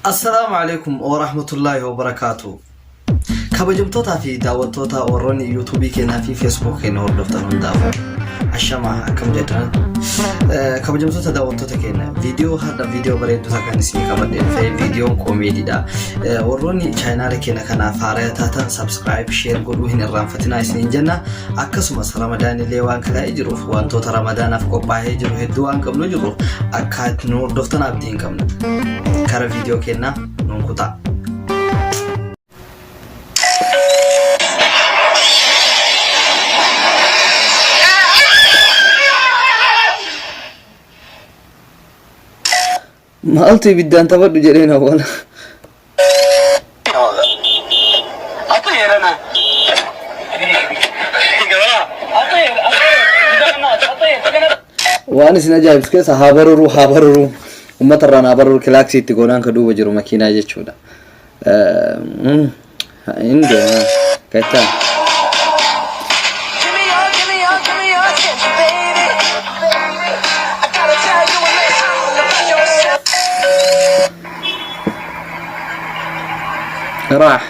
Assalaamu alaikum wa rahmatullahi wa barakaatu. Kabajamtootaa fi daawwattoota warroonni yuutuubii keenyaa fi feesbuuk keenya hordoftan hundaaf ashamaa akkam jedhan. Kabajamtoota daawwattoota keenya viidiyoo har'a viidiyoo bareedduu kan isinii qabadhee dhufe viidiyoon koomeediidha. Warroonni chaayinaala keenya kanaaf haaraa taatan sabskiraayib sheer godhuu hin irraanfatinaa isiniin jenna. Akkasumas ramadaanillee waan kalaa'ee jiruuf wantoota ramadaanaaf qophaa'ee jiru hedduu waan qabnu jiruuf akka nu hordoftan abdii hin qabna. Kara viidiyoo keenyaa nuun kutaa. Maaltu ibiddaan taphadhu jedheen awwaala. Waan isin ajaa'ibsu keessa haa bararuu haa bararuu uummata irraan haa bararuu kilaaksii itti goonaan ka duuba jiru makiinaa jechuudha. Hin deema gachaa. Give me your, give me your, give me your attention, baby. I gotta tell you a little about yourself. Raax.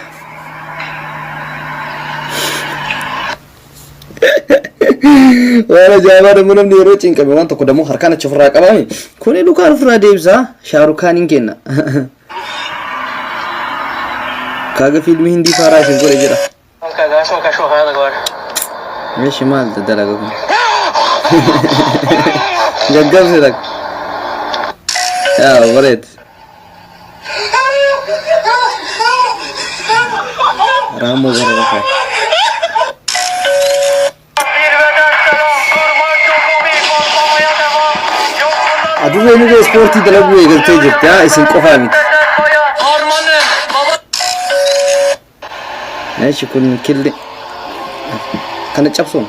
Waan ajaa'ibaa dammoo namni yeroo cinqame waan tokko dammoo harkaan achi ofirraa qabaame kuni lukaan ofirraa deebisa shaarukaaniin kenna. Kaaga fiilmii hindii faaraa isin godhe jedha. Meeshi maal dalaga kun? Gaggabse takka. Yaa bareed. Raammoo gara rafaa. Adurreen illee ispoortii dalaguu eegaltee jirti haa isin qofaa miti. Meeshi kun killi kana cabsuun.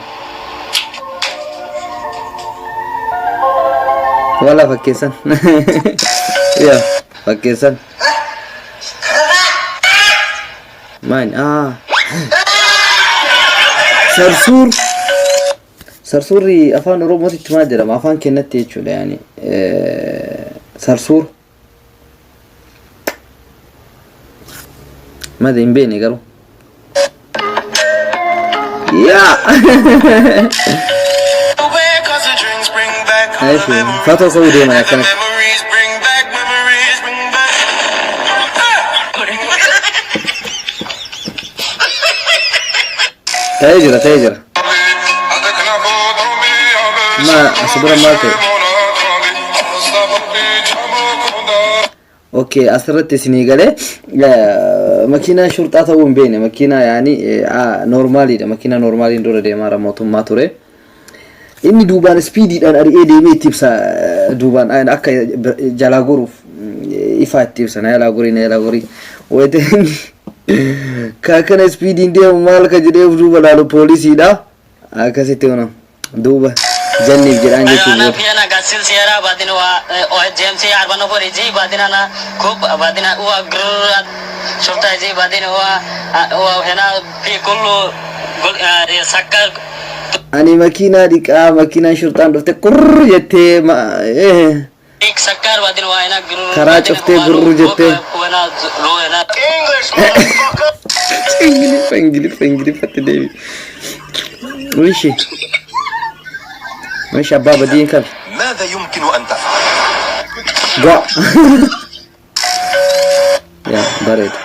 Wala fakkeessan. Yaa fakkeessan. Maal? Ah. Sarsuur. Sarsuurri afaan Oromootitti maal jedhama? Afaan kennatti jechuudha yaani. Sarsuur. Madi hin beekne garuu. Yaa! Eeshi, fatoo ka'uu deeman akkanatti. Ta'ee jira, ta'ee jira. Ma as bira maal ta'e? Okay, asirratti isinii galee makiinaa shurxaa ta'uu hin beekne makiinaa yaani noormaaliidha makiinaa noormaaliin dura deemaara mootummaa ture. Inni duubaan ispiidiidhaan ari'ee deemee itti ibsa duubaan akka jalaa goruuf ifaa itti ibsa na jalaa gorii na jalaa gorii. Wayita inni ka akkana ispiidiin deemu maal ka jedhee of duuba laalu poolisiidha akkasitti kuna. Duuba janniif jedhaan jechuun أنا booda. في أنا غسيل سيارة بعدين هو جيمسي أربعة نفر يجي بعدين أنا كوب بعدين هو جر شرطة يجي بعدين هو هو هنا في كله سكر Ani makiinaa dhiqaa makiinaan shurxaan dhufte qurr jettee سكر بعدين هو هنا جر karaa بعدين cuftee هو gurr رو jettee. هنا رو هنا Ingiliffa Ingiliffa Ingiliffatti deebi. Wishi. Wishi abbaa badiin kabi. ماذا يمكن أن تفعل؟ Go. Yaa bareeda.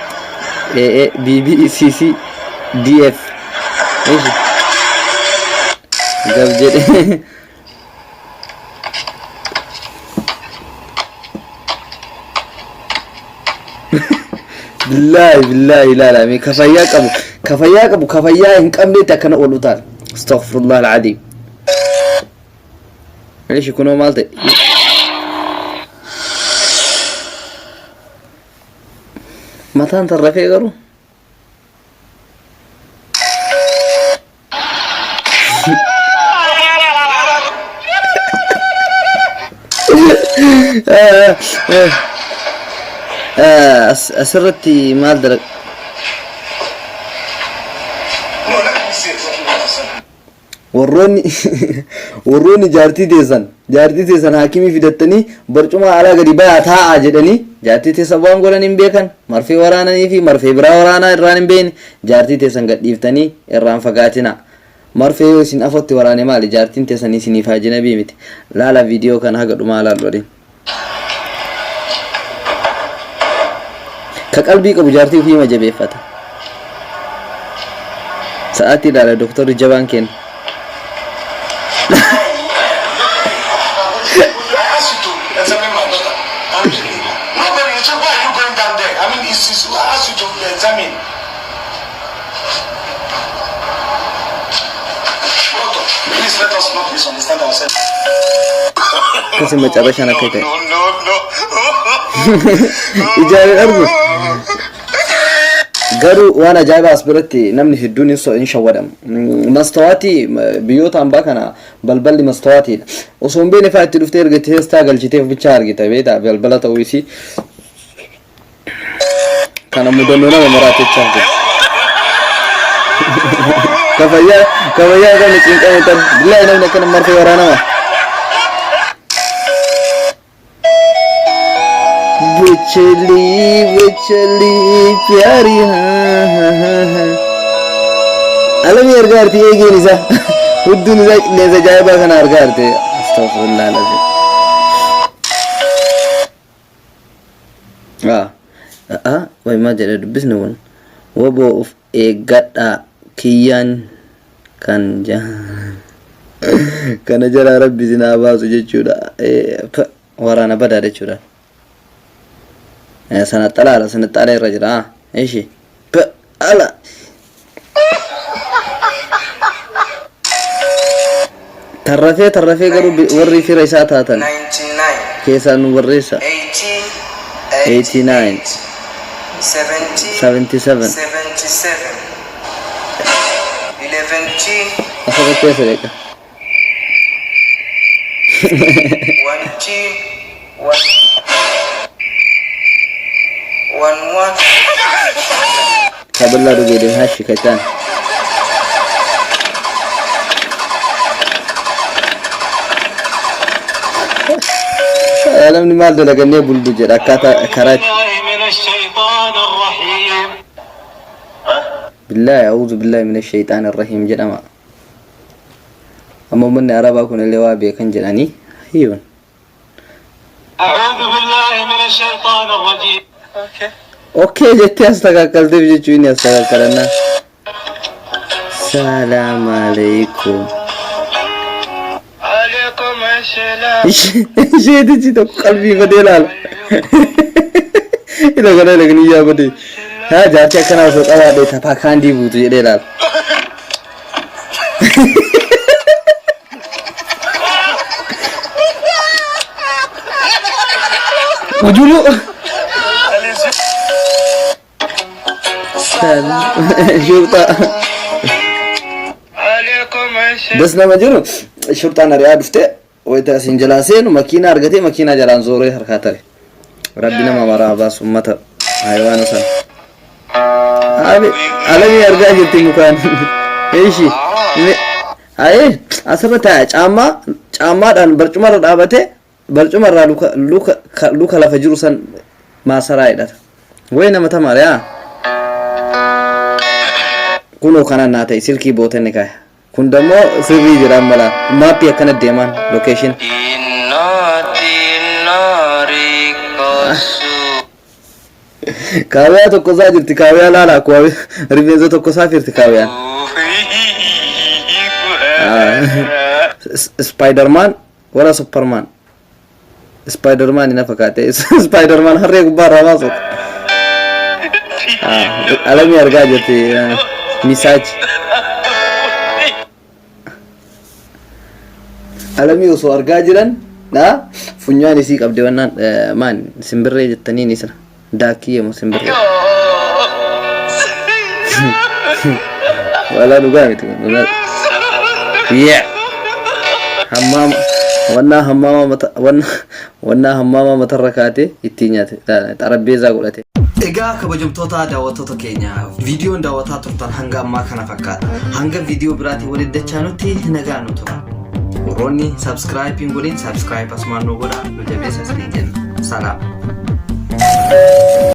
A A B B C C D F. Wishi. Gab jedhe. Billaahi billaahi ilaala mee ka fayyaa qabu ka fayyaa qabu ka fayyaa hin qabnetti akkana ol utaala. Astaghfirullah al-adiim. Eeshi kunoo maal ta'e? Mataan tarrafee garuu. Asirratti maal dalag? Warroonni warroonni jaartii teessan jaartii teessan haakimii fidattanii barcuma alaa gadi bayaa taa'aa jedhanii jaartii teessan waan godhan hin beekan, marfee waraananii fi marfee biraa waraanaa irraan hin beekne jaartii teessan gadhiiftanii irraan fagaatina. Marfee yoo isin afotti waraane maali jaartiin teessan isiniif ajnabii miti. Laala viidiyoo kana haga dhumaa laallu waliin. Ka qalbii qabu jaartii ofii hima jabeeffata. Sa'aatii ilaala doktorri jabaan kenna. I asked you to examine my daughter. And nobody, you said, why are you going down there? I mean, I asked you to examine. Doctor, please let us not misunderstand ourselves. Akkasi macarrashaan akka ta'e. No, no, no. Ijaan hin argu. Garuu waan ajaa'ibaa as biratti namni hedduun hin shawwadamu. Mastawaatii biyyoota hambaa kana balballi mastawaatiidha. Osoo hin beekne fa'aa itti dhuftee erga teestaa galchitee bichaa argita beektaa balbala ta'uu isii. Kana mudannoo nama maraatechaa jiru. Kafayyaa kafayyaa kana cinqame tan billahi namni akkana marfee waraanama. Buchali buchali pyari haa haa haa haa. Alamii argaa jirti eegeen isaa hudduun isaa qilleensa ajaa'ibaa kana argaa jirti. Astaghfirullah alazim. Ah, ah, way maal jedhe dubbisni kun woboo uf eeggadhaa kiyyaan kan kana jalaa rabbi isin haa baasu jechuudha. Waraana badaa jechuudha. Sana xalaala sana xaala irra jira. Ishi ala. Tarrafee tarrafee garuu warri fira isaa taatan 99, keessaa nu barreessa. 80, 89, 70, 77. 77, 11, Asirratti eessa deeqa? 1, 1, 1, 1. Kaballaa dhugee deem hashi kachaan. Namni maal dalagannee bullu jedha akkaataa karaa itti. من الشيطان الرحيم. Billaahi a'uudhu billaahi mina shayxaan irrahiim jedhama. Amma uummanni Arabaa kun illee waa beekan jedhanii hiyyuun. أعوذ بالله من الشيطان الرجيم. Okay jettee as takakkalteef jechuu inni as takakkalannaa. Salaam alaikum. عليكم السلام. Isheetichi tokko qalbii badee ilaala. Ila kana ila kan iyyaa badee. Haa jaartii akkanaa osoo qabaadhee taphaa kaandii buutu jedhee ilaala. Ujulu. Shurxaa. عليكم السلام. Das nama jiru shurxaan ari'aa dhuftee wayita isin jalaa seenu makiinaa argatee makiinaa jalaan zooree harkaa tare. Rabbi nama maraa baasu ummata hayawaana sana. Abi alamii argaa jirti mukaan. Ishi. Ayee asirra taa'a caammaa caammaadhaan barcumarra dhaabatee barcumarraa luka luka luka lafa jiru san maasaraa hidhata. Wayi nama tamaare haa. Kunoo kanaan naa ta'e silkii bootanni kaaya. Kun dammoo sirrii jira amma laa. Maappii akkana deemaan location. Kaawiyaa tokko isaa jirti kaawiyaa laala akkuma rifeensa tokko isaa firti kaawiyaan. Spiderman wala Superman. Spiderman ina fakkaate. Spiderman harree gubbaa irraa baasu. Alamii argaa jirti misaaj. Alamii osoo argaa jiran na funyaan isii qabde wannaan maan simbirree jettaniin isa daakkii moo simbirree. Walaa dhugaa miti kun. Yeah. Hammaama wannaa hammaama mata wannaa hammaama matarra kaatee ittiin nyaate xarabbeezaa godhate. Egaa kabajamtoota daawwattoota keenya, viidiyoon daawwataa turtan hanga ammaa kana fakkaata. Hanga viidiyoo biraatiin walitti dachaanutti nagaa nu tura. Warroonni subscribe hin godhin subscribe asumaan nu godha, nu jabeessa isiniin jenna. Salaam.